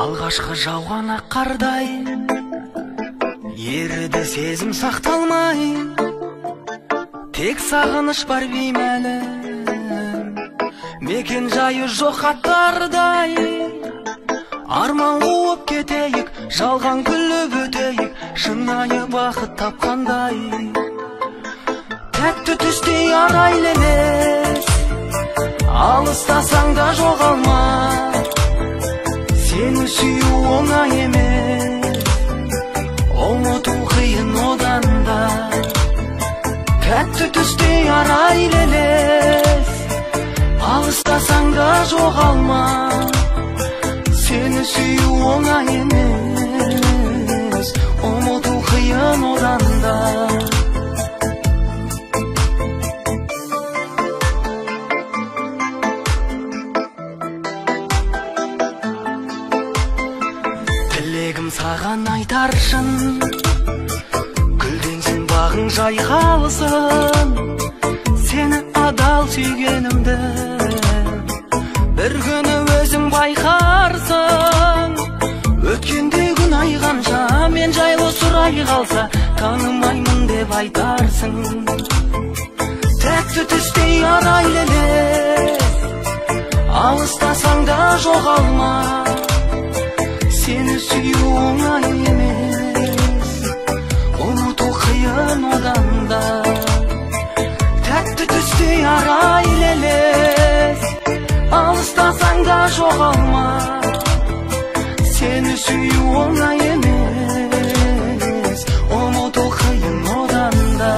Алғашқы жауған ақ қардай еріді сезім сақталмай, тек сағыныш бар беймәлім, мекен жайы жоқ аттардай. Арман қуып кетейік, жалған күліп өтейік, шынайы бақыт тапқандай. Тәтті түстей арайлы елес, алыстасаң да жоғалма. Сені сүю оңай емес, ұмыту қиын одан да. Тәтті түстей арайлы елес, алыстасаң да жоғалма. Сені сүю оңай емес, ұмыту қиын одан да. Тілегім саған айтар шын, гүлденсін бағың жайқалсын. Сені адал сүйгенімді бір күні өзің байқарсың. Өткенде күн айғанша мен жайлы сұрай қалса, танымаймын деп айтарсың. Тәтті түстей арайлы елес, алыстасаң да жоғалма. Сені сүю оңай емес, ұмыту қиын одан да. Тәтті түстей арайлы елес, алыстасаң да жоғалма. Сені сүю оңай емес, ұмыту қиын одан да.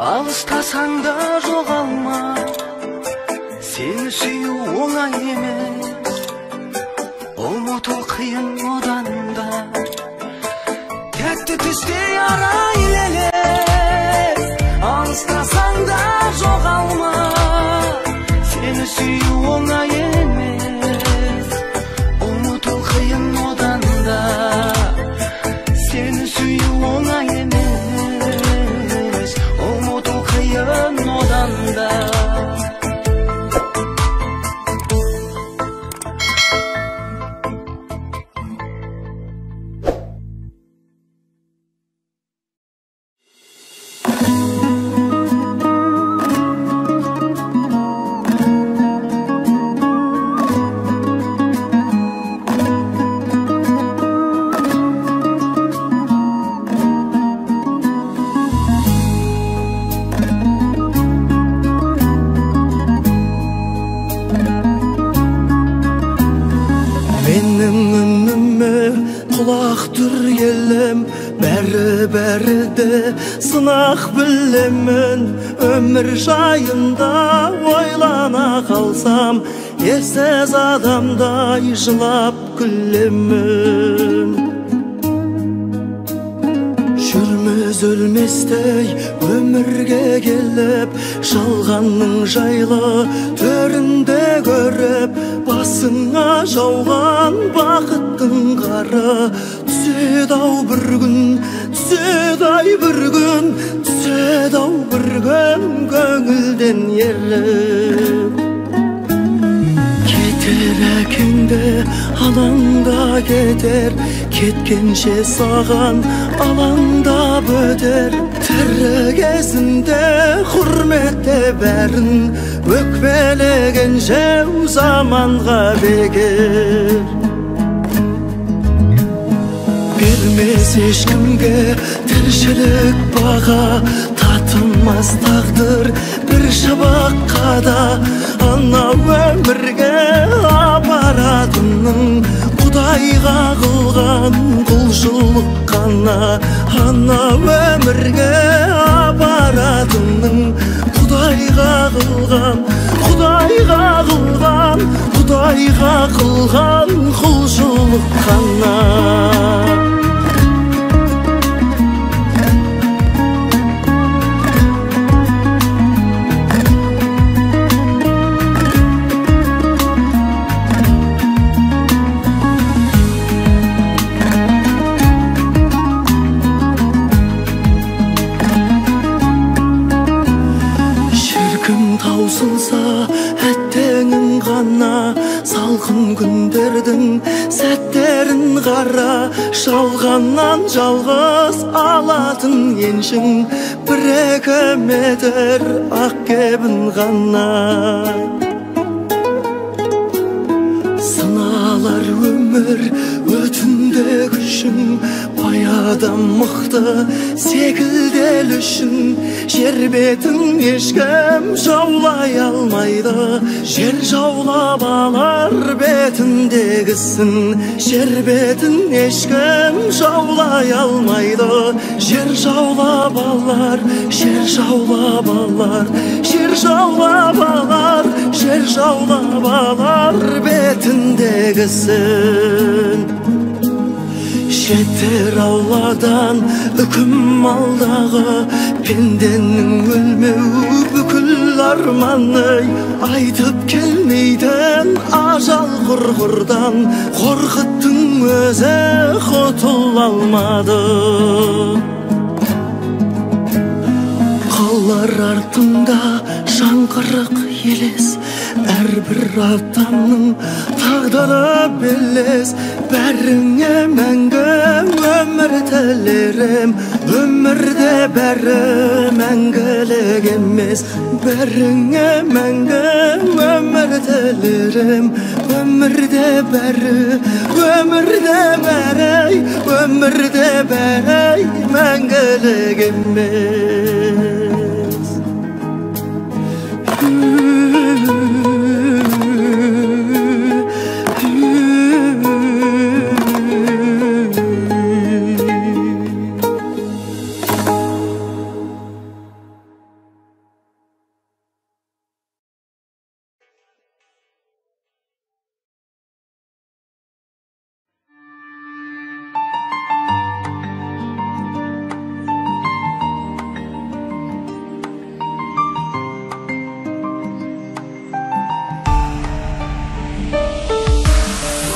Алыстасаң да жоғалма. Сені сүю оңай емес, ұмыту қиын одан да. Тәтті түстей арайлы елес, алыстасаң да жоғалма. Сені сүю оңай емес, ұмыту қиын одан да. Сені сүю оңай емес, ұмыту қиын одан да. Менің үніме құлақ түр елім, бәрі-бәрі де сынақ білемін. Өмір жайында ойлана қалсам, ессіз адамдай жылап күлемін. Жүрміз өлместей өмірге келіп, жалғанның жайлы төрінде көріп, басыңа жауған бақыттың қары түседі ау бір күн, түседі ай бір күн, түседі ау бір күн көңілден еріп. Кетер әкең де, анаң да кетер, кеткенше саған алаңдап өтер. Тірі кезінде құрметте бәрін, өкпелегенше заманға бекер. Бермес ешкімге тіршілік баға, татымас тағдыр бір шабаққа да. Ана өмірге апаратының Құдайға қылған құлшылық қана. Ана өмірге апаратының Құдайға Құдайға қылған, Құдайға қылған, Құдайға қылған құлшылық қана. Таусылса әттеңің ғана, салқын күндердің сәттерін қара, жалғаннан жалғыз алатын еншің 1-2 метр ақ кебін ғана. Сыналар өмір өтінде күшің, бай адам мықты секілдел үшін, жер бетін ешкім жаулай алмайды, жер жаулап алар бетіндегісін, жер бетін ешкім жаулай алмайды, жер жаулап алар, жер жаулап алар, жер жаулап алар, жер жаулап алар бетіндегісін. Жетер Алладан үкім алдағы, пенденің өлмеу бүкіл арманы, айтып келмейтін ажал құрғырдан, Қорқыттың өзі құтыла алмады. Қалар артында жаңғырық елес, әрбір адамның тағдыры белес, бәріңе мәңгі өмір тілерім, өмірде бәрі мәңгілік емес, бәріңе мәңгі өмір тілерім, өмірде бәрі, өмірде бәрі, өмірде бәрі мәңгілік емес.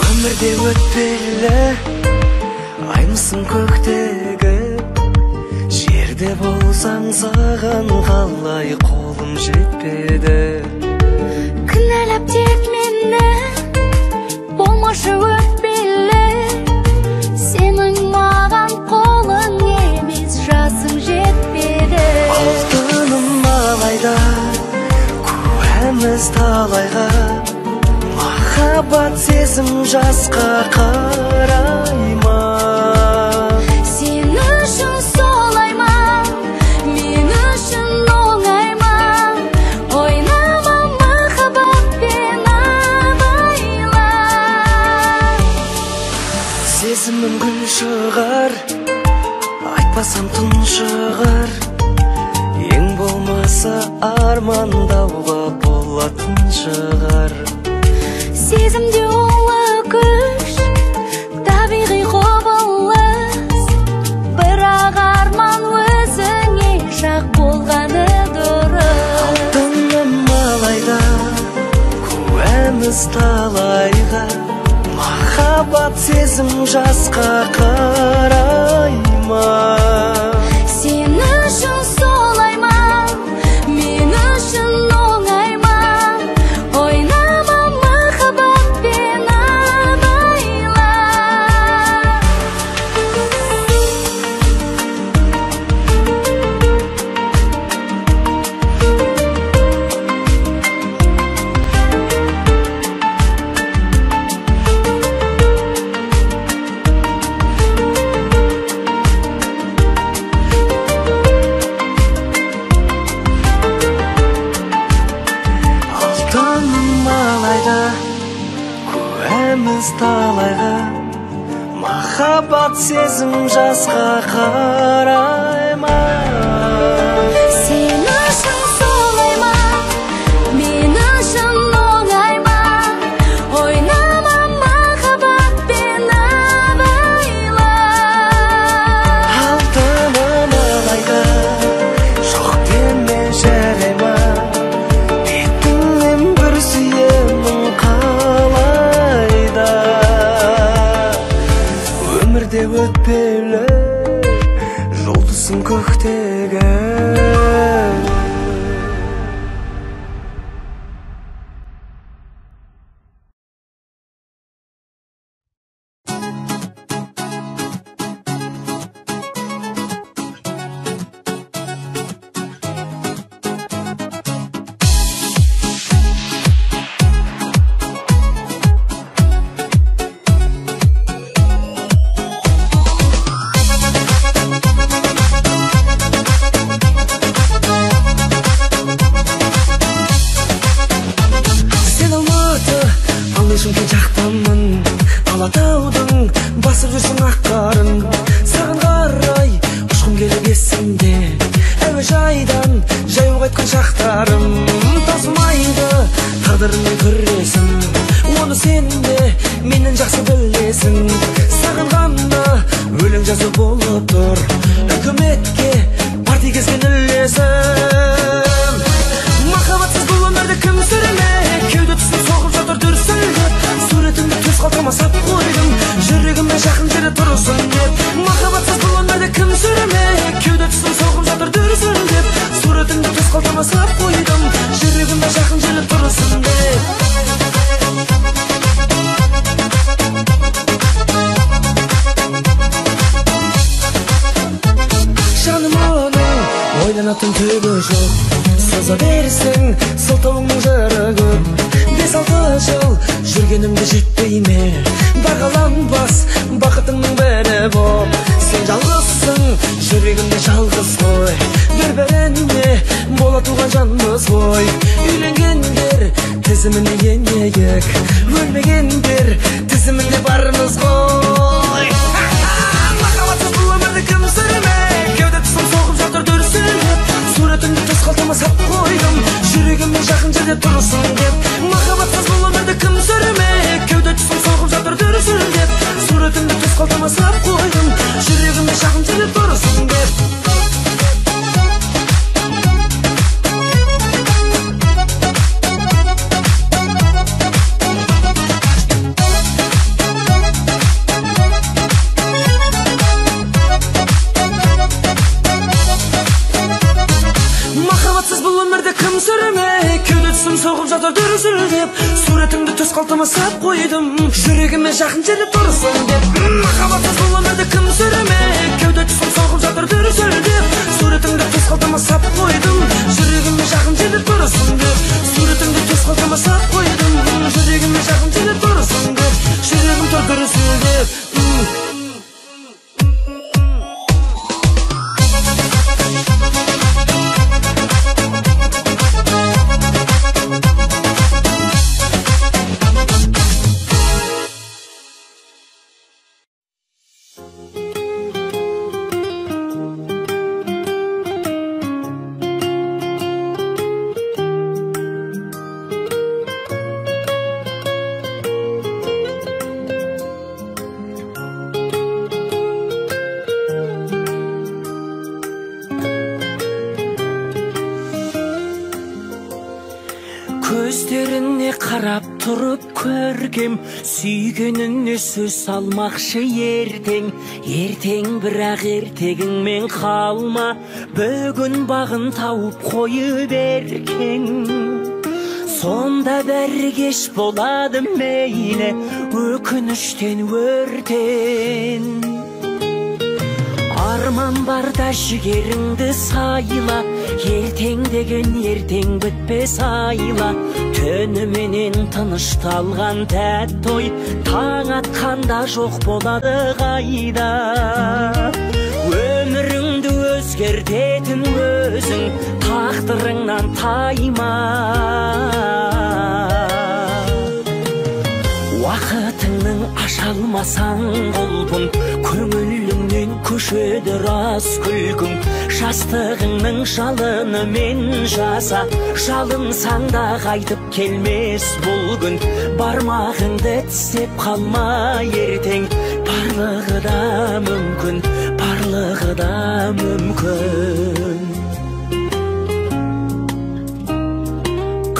Өмірде өтпелі аймысың көктегі, жерде болсаң саған қалай қолым жетпеді. Кінәлап тек мені, болмашы өтпелі, сенің маған қолың емес, жасың жетпеді. Алтыным алайда, куәміз талайға, махаббат сезім жасқа қарай ма? Сен үшін солай ма, мен үшін оңай ма? Ойнама махаббатпен абайла. Сезімім гүл шығар, айтпасам тұншығар, ең болмаса армандауға болатын шығар. Сезімде ұлы күш, табиғи құбылыс, бірақ арман өзіңе жақ болғаны дұрыс. Алтыным алайда, куәміз талайға, махаббат сезім жасқа қарай ма? Сен үшін солай ма, мен үшін оңай ма? Ойнама махаббатпен абайла. Алтыным алайда, куәміз талайға, махаббат сезім жасқа қарай ма? Сен үшін солай ма, Шымкент жақтанмын, Алатаудың басып жүрсің ақ қарын. Саған қарай ұшқым келіп есімде, әуежайдан жаяу қайтқан шақтарым. Таусылмайды тағдырыммен күресім, оны сен де менен жақсы білесің. Саған ғана өлең жазу болып тұр, үкіметке бар тигізген үлесім. Махаббатсыз бұл өмірді кім сүрмек, кеуде тұсын соғып жатыр дүрсілдеп. Суретіңді төс қалтама сап қойдым, жүрегіме жақын жерде тұрсын деп. Махаббатсыз бұл өмірді кім сүрмек, кеуде тұсын соғып жатыр дүрсілдеп. Суретіңді төс қалтама сап қойдым, жүрегіме жақын жерде тұрсын деп. Жаным оның ойланатын түгі жоқ, соза берсең сылтауыңның жыры көп. 5-6 жыл жүргенімде жетпей ме, бағаланбас бақытыңның бірі боп. Сен жалғызсың, жүрегімде жалғыз ғой, бір-біріне бола туған жанбыз ғой. Үйленгендер тізіміне енейік, өлмегендер тізімінде бармыз ғой. Махаббатсыз бұл өмірді кім сүрмек, кеуде тұсым соғып жатыр дүрсілдеп. Суретіңді төс қалтама сап қойдым, жүрегіме жақын жерде тұрсын деп. Махаббатсыз бұл өмірді кім сүрмек, кеуде тұсым соғып жатыр дүрсілдеп. Суретіңді төс қалтама сап қойдым, жүрегіме жақын жерде тұрсын деп. Махаббатсыз бұл өмірді кім сүрмек, кеуде тұсым соғып жатыр дүрсілдеп. Суретіңді төс қалтама сап қойдым, жүрегіме жақын жерде тұрсын деп. Махаббатсыз бұл өмірді кім сүрмек, кеуде тұсым соғып жатыр дүрсілдеп. Суретіңді төс қалтама сап қойдым, жүрегіме жақын жерде тұрсын деп. Суретіңді төс қалтама сап қойдым, жүрегіме жақын жерде тұрсын деп. Жүрегім тұр дүрсілдеп. Көздеріне қарап тұрып көргем, сүйгеніне сөз салмақшы ертең. Ертең бірақ ертегіңмен қалма, бүгін бағын тауып қойып еркең. Сонда бәрі кеш болады мейлі, өкініштен өртен. Арман барда жігеріңді сайла, ертең деген ертең бітпес айла. Түніменен тынышталған тәтті ой, таң атқанда жоқ болады қайда. Өміріңді өзгертетін өзің, тағдырыңнан тайма. Уақытыңның аша алмасаң құлпын, көңіліңнен көшеді рас күлкің. Жастығыңның жалынымен жаса, жалынсаң да қайтып келмес бұл күн. Бармағыңды тістеп қалма ертең, барлығы да мүмкін, барлығы да мүмкін.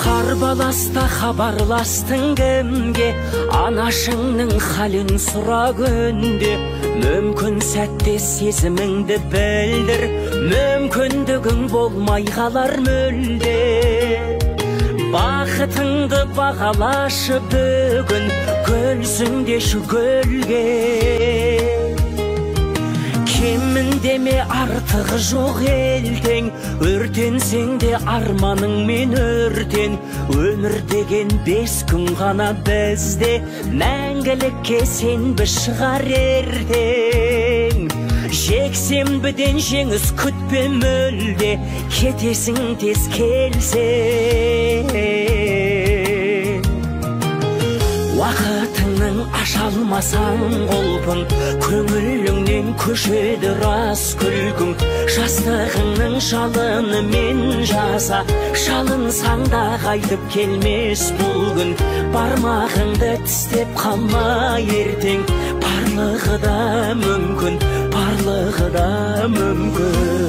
Қар Хабарласта хабарластың кімге, анашыңның халін сұра күнде. Мүмкін сәтте сезіміңді білдір, мүмкіндігің болмай қалар мүлде. Бақытыңды бағалашы бүгін, күлсің деші гүлге. Кемін деме артығы жоқ елтең, өртенсең де арманыңмен өртен. Өмір деген 5 күн ғана бізде, мәңгілікке сенбі шығар ертең. Жексенбіден жеңіс күтпе мүлде, кетесің тез келсең. Уақытыңның аша алмасаң құлпын, көңіліңнен көшеді рас күлкің. Жастығыңның жалынымен жаса, жалынсаң да қайтып келмес бұл күн. Бармағыңды тістеп қалма ертең, барлығы да мүмкін, барлығы да мүмкін.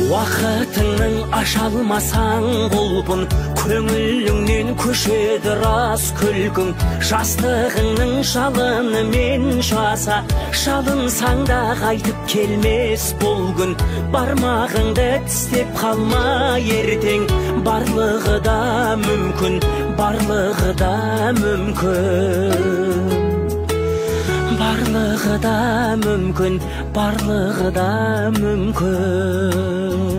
Уақытыңның аша алмасаң құлпын, көңіліңнен көшеді рас күлкің. Жастығыңның жалынымен жаса, жалынсаң да қайтып келмес бұл күн. Бармағыңды тістеп қалма ертең, барлығы да мүмкін, барлығы да мүмкін. Барлығы да мүмкін, барлығы да мүмкін.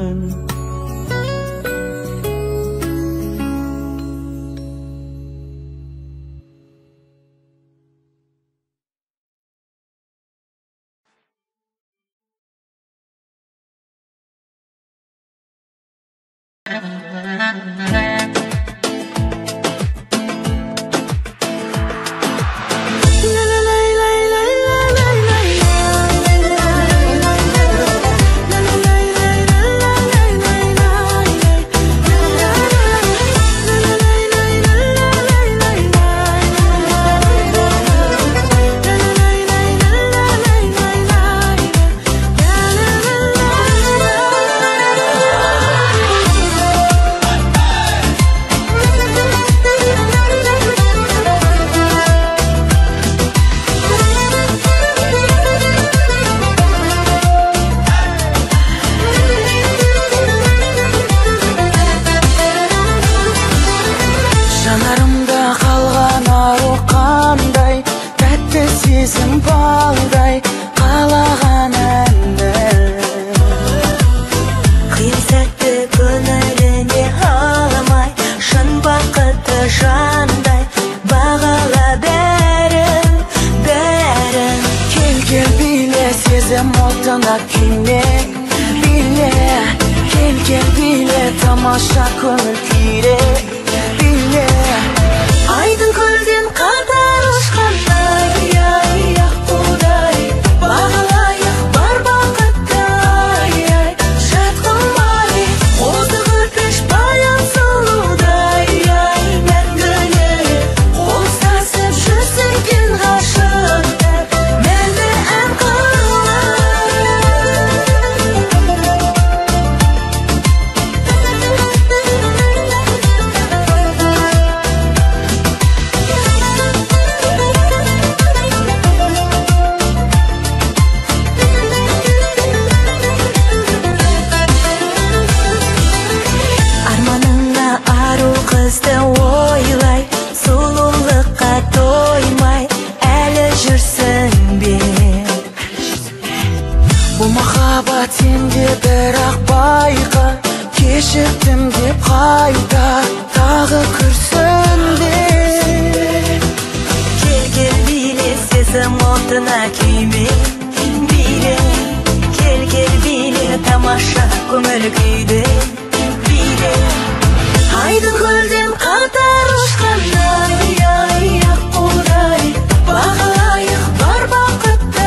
Бар бақытты,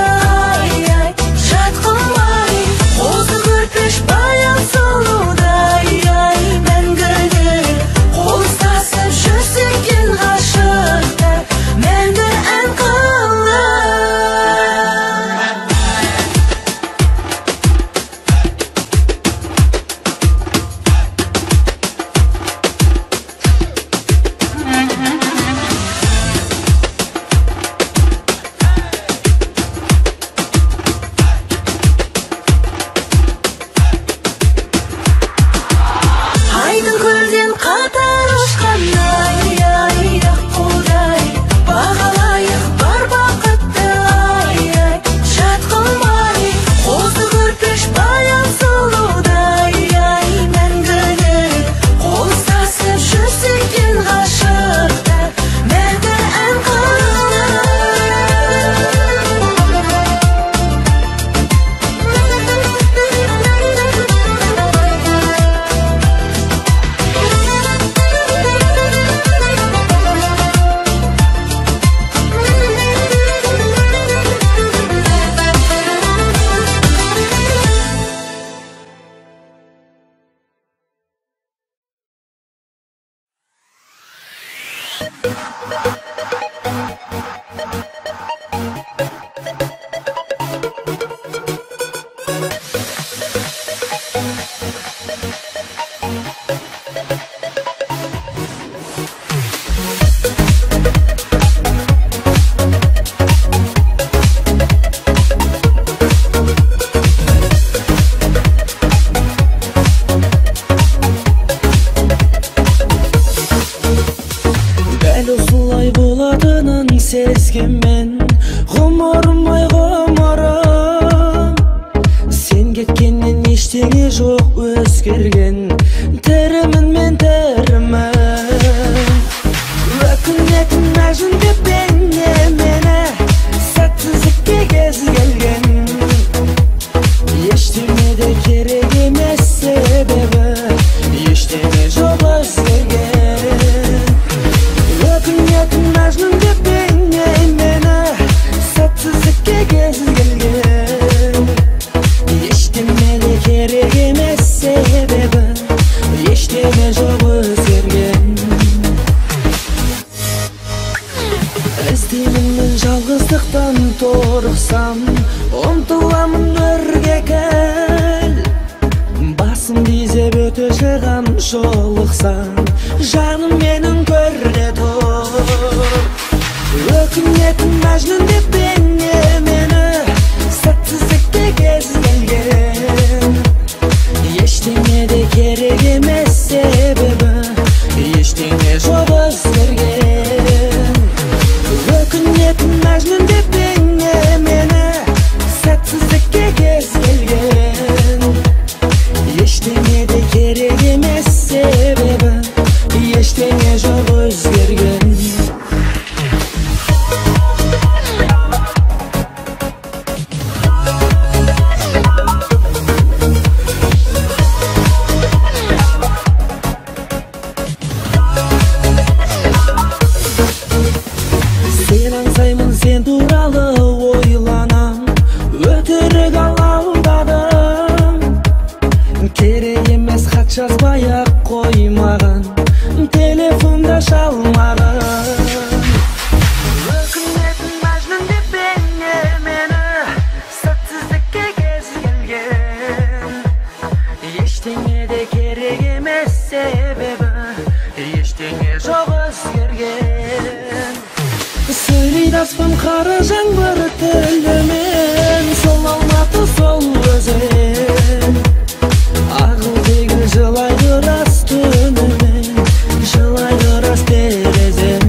ай, ай, жат қылмай, қозы көрпеш. Ештеңе жоқ өзгерген, тірімін мен тірімін. Өкінетін Мәжнүн деп бейне мені, сәтсіздікке кез келген. Ештеңе де керек емес себебі, ештеңе жоқ өзгерген. Өкінетін Мәжнүн деп бейне мені, сәтсіздікке кез келген. Ештеңе де керек емес себебі, ештеңе жоқ өзгерген. Іздеймін мен жалғыздықтан торықсам, ұмтыламын өрге кіл. Басымды изеп өте шығам жолықсам, жаным менің көрде тұр. Өкінетін Мәжнүн деп бейне мені, сәтсіздікке кез келген. Ештеңе де керек емес себебі, ештеңе жоқ өзгерген. Өкінетін Мәжнүн деп бейне мені, сәтсіздікке кез келген. Ештеңе де керек емес себебі, ештеңе жоқ өзгерген. Сен аңсаймын, сен туралы ойланам, өтірік алаңдадым. Керек емес хат жазбай-ақ қоймаған, телефонда шалмаған. Өкінетін Мәжнүн деп бейне мені, сәтсіздікке кез келген. Ештеңе де керек емес себебі, ештеңе жоқ өзгерген. Сөйлейді аспан қара жаңбыр тілімен, сол Алматы, сол өзен. Ағыл-тегіл жылайды рас түнімен, жылайды рас терезем.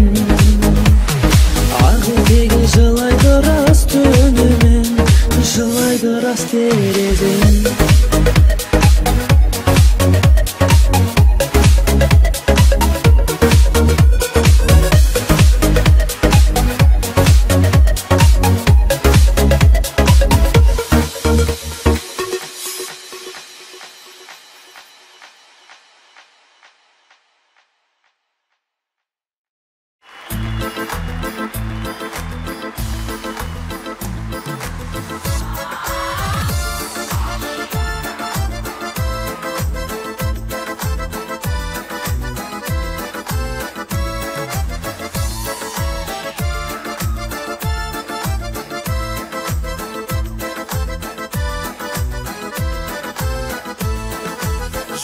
Ағыл-тегіл жылайды рас түнімен, жылайды рас терезем.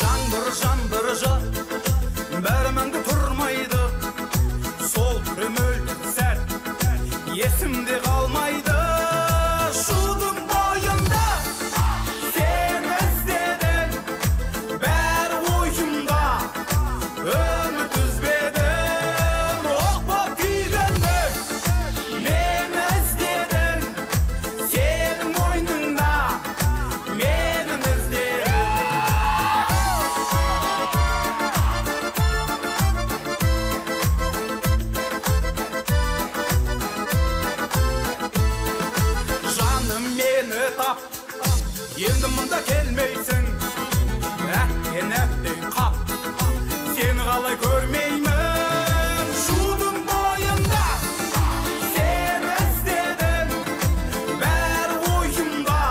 Жаңбыр, жаңбыр жа, бәрі мәңгі тұрмайды. Сол түрі мөлдір сәт есімде қалмайды. Шудың бойында сені іздедім, бәрі ойымда үміт үзбедім. Оқ боп күйгенде мені іздедің, сенің мойныңда менің іздедің. Жаным мені тап, енді мұнда келмейсің. Әттен, әттен қап, сені қалай көрмеймін. Шудың бойында сені іздедім, бәрі ойымда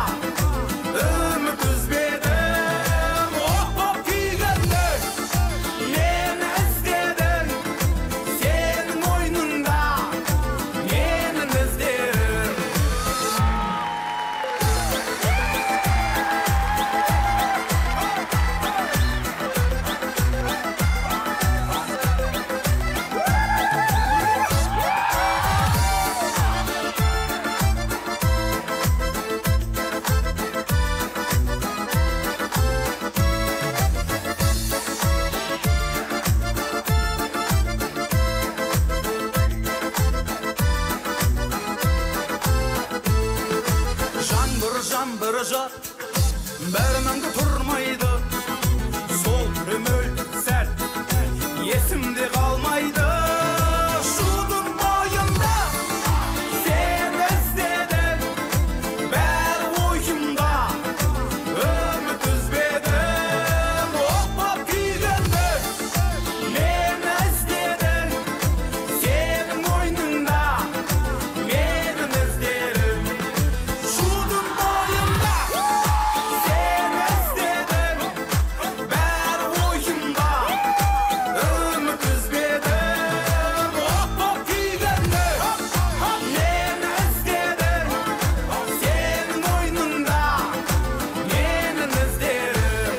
үміт үзбедім. Оқ боп күйгенде мені іздедің, сенің мойныңда менің іздерім. Жаңбыр, жаңбыр жа, Бәрі мәңгі тұрмайды, сол түрі мөлдір сәт есімде қалмайды. Шудың бойында сені іздедім, бәрі ойымда үміт үзбедім. От боп күйгенді мені іздедің, сенің мойныңда менің іздерім. Шудың бойында сені іздедім, бәрі ойымда үміт үзбедім. От боп күйгенді мені іздедің, сенің мойныңда менің іздерім.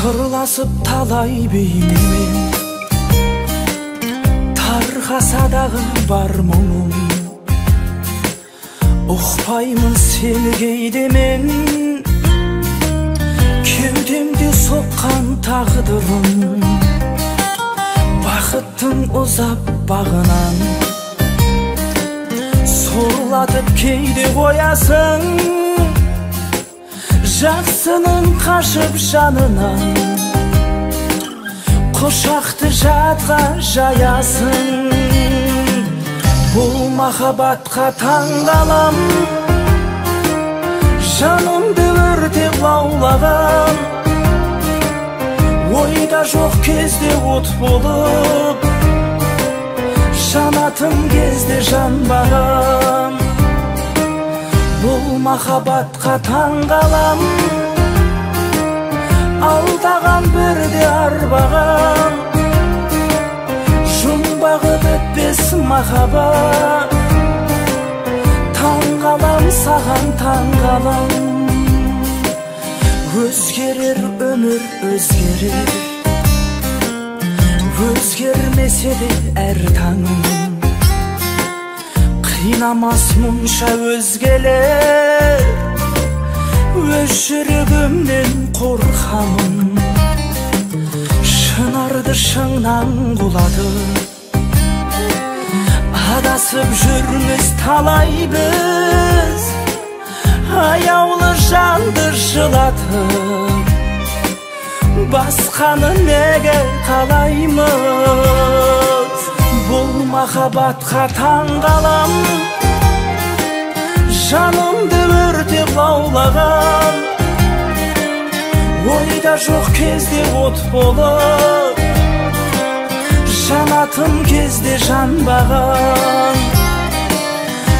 Сырласып талай бейнемен, тарқаса дағы бар мұңым. Ұқпаймын сені кейде мен, кеудемде соққан тағдырым. Бақыттың ұзап бағынан сорлатып кейде қоясың, жақсының қашып жанынан құшақты жатқа жаясың. Бұл махаббатқа таңғалам, жанымды өртеп лаулаған. Ойда жоқ кезде от болып, жанатын кезде жанбаған. Бұл махаббатқа таңғалам, алдаған бірде арбаған. Жұмбағы бітпес махаббат, таңғалам саған, таңғалам. Өзгерер өмір өзгерер, өзгермесе де әр таңым. Қинамас мұнша өзгелер, өз жүрегімнен қорқамын. Шынарды шыңнан құлатып, адасып жүрміз талай біз. Аяулы жанды жылатып, басқаны неге қалаймыз? Бұл махаббатқа таңғалам, жанымды өртеп лаулаған. Ойда жоқ кезде от болып, жанатын кезде жанбаған.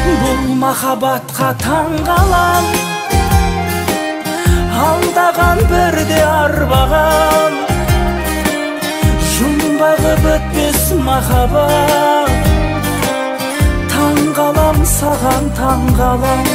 Бұл махаббатқа таңғалам, алдаған бірде арбаған. Жұмбағы бітпес махаббат, таңғалам саған, таңғалам.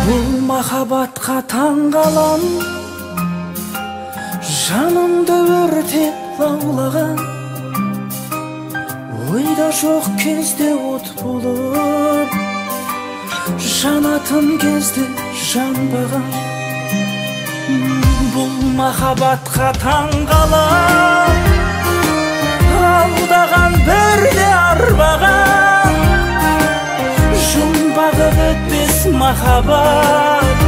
Бұл махаббатқа таңғалам, жанымды өртеп лаулаған. Ойда жоқ кезде от болып, жанатын кезде жанбаған. Бұл махаббатқа таңғалам, алдаған бірде арбаған. Жұмбағы махаббат.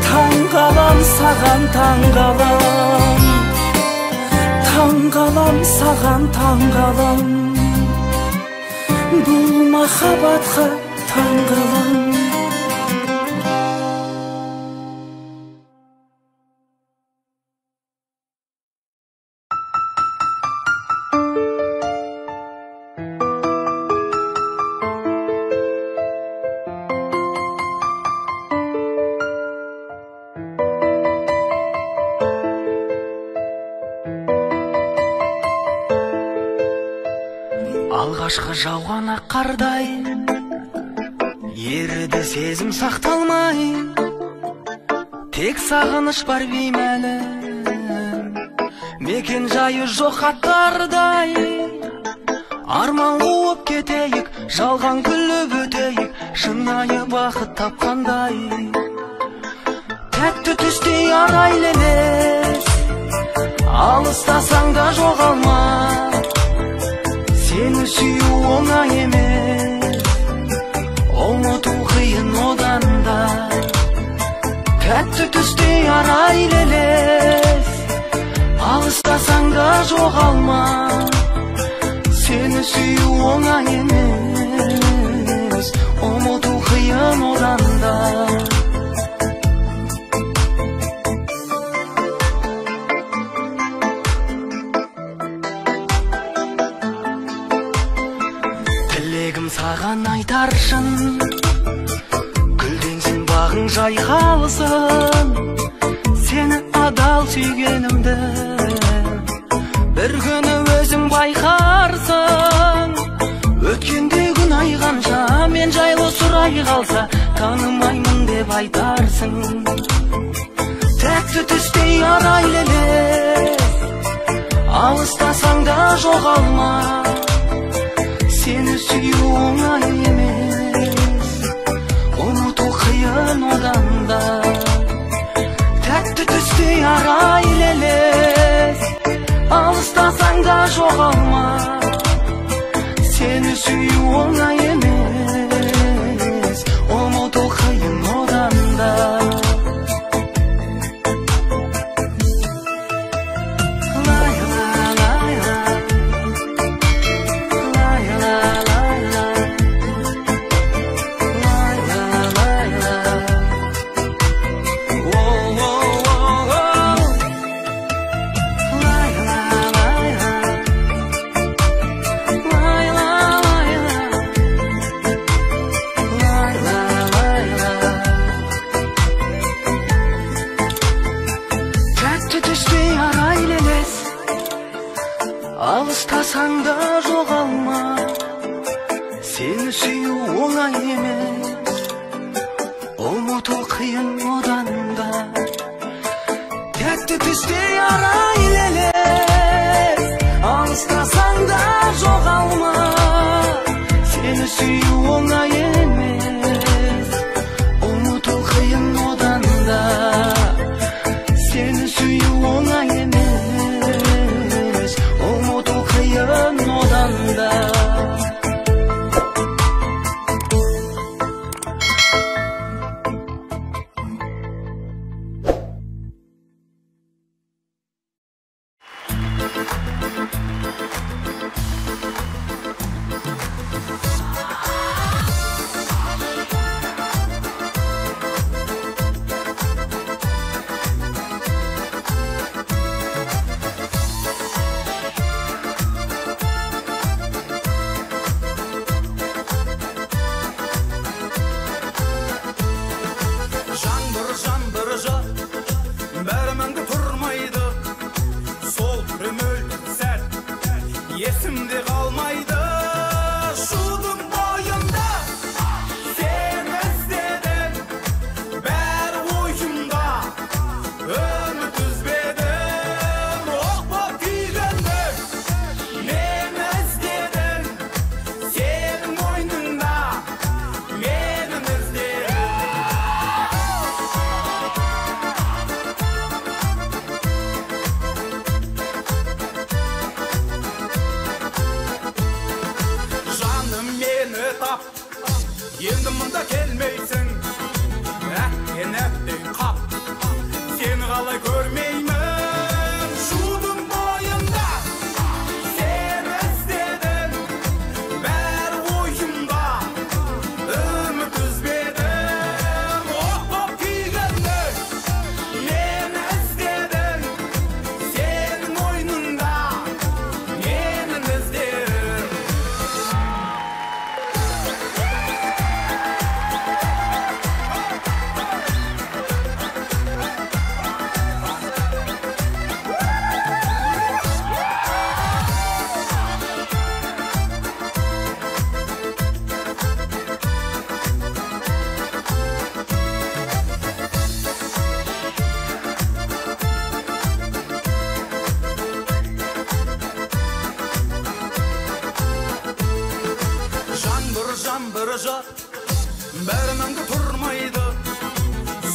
Таңғалам саған, таңғалам, таңғалам саған, таңғалам, бұл махаббатқа таңғалам. Алғашқы жауған ақ қардай еріді сезім сақталмай, тек сағыныш бар беймәлім, мекен жайы жоқ аттардай. Арман қуып кетейік, жалған күліп өтейік, шынайы бақыт тапқандай. Тәтті түстей арайлы елес, алыстасаң да жоғалма. Сені сүю оңай емес, ұмыту қиын одан да. Тәтті түстей арайлы елес, алыстасаң да жоғалма. Сені сүю оңай емес, ұмыту қиын одан да. Саған айтар шын, гүлденсін бағың жайқалсын, сені адал сүйгенімді бір күні өзің байқарсың. Өткенде күн айғанша мен жайлы сұрай қалса, танымаймын деп айтарсың. Тәтті түстей арайлы елес, алыстасаң да жоғалма. Сені сүю оңай емес, ұмыту қиын одан да. Тәтті түстей арайлы елес, алыстасаң да жоғалма. Сені сүю оңай емес, ұмыту қиын одан да. Алыстасаң да жоғалма, сені сүю оңай емес, ұмыту қиын одан да. Тәтті түстей арайлы елес, алыстасаң да жоғалма. Сені сүю оңай емес, ұмыту қиын одан да. Сені сүю оңай емес, ұмыту қиын одан да. Есімде қалмайды, шудың бойында сені іздедім, бәрі ойымда, үміт үзбедім. Оқ боп күйгендім, мені іздедің, сенің мойныңда менің іздерім. Енді мұнда келмейсің, әттен әттен қап, сені қалай көрмеймін. Шудың бойында сені іздедім, бәрі ойымда, үміт үзбедім. От боп күйгенде мені іздедің, сенің ойныңда менің іздерім. Жаңбыр, жаңбыр жап, бәрі мәңгі тұрмайды,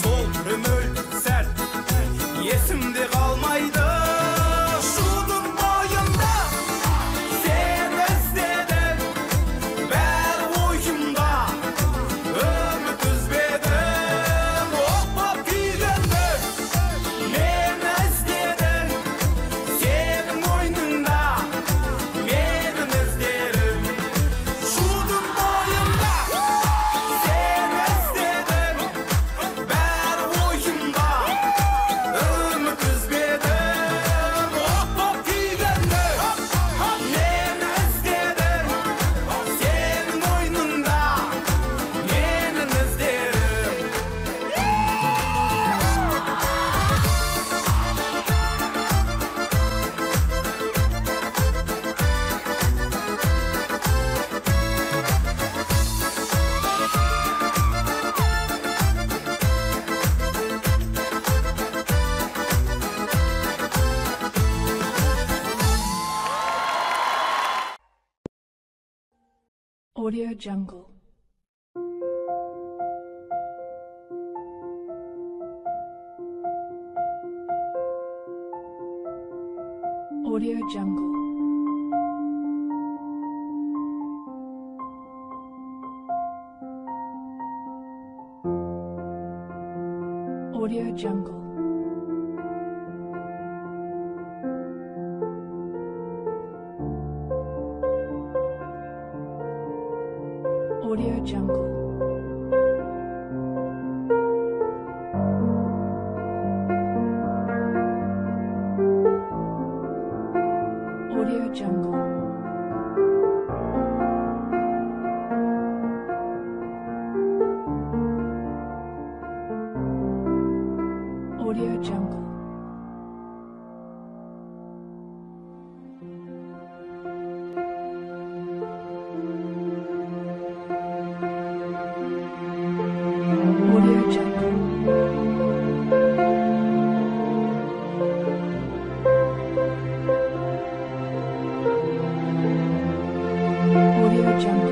сол түрі мөлдір сәл есімде қалмайды. Шудың бойында сені іздедім, бәрі ойымда, үміт үзбедім. От боп күйгенде мені іздедің, сенің ойныңда менің іздерім. Шудың бойында сені іздедім, бәрі ойымда, үміт үзбедім. От боп күйгенде мені іздедің, сенің ойныңда менің іздерім. Audio Jungle. Audio Jungle. Audio Jungle. Audio Jungle. Audio Jungle. Audio Jungle. Audio Jungle. Audio Jungle. Audio Jungle.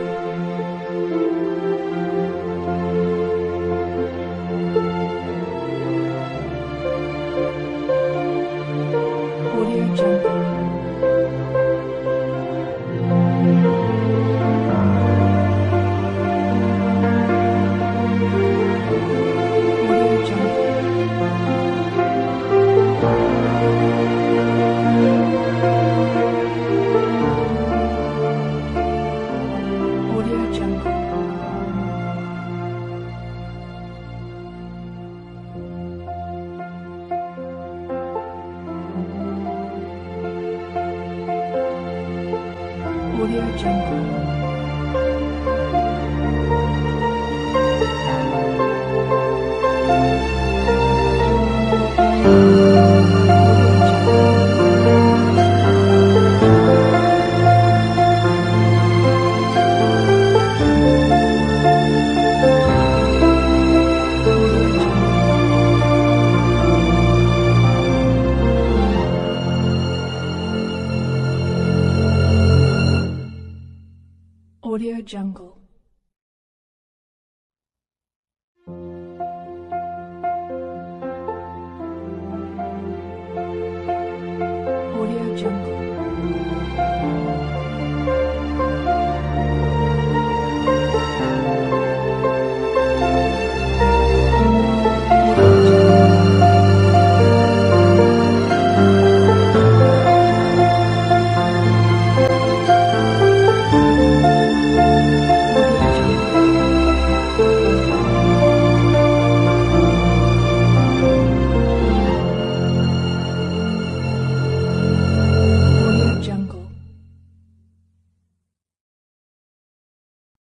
Audio Jungle. Audio Jungle. Audio Jungle. Audio Jungle.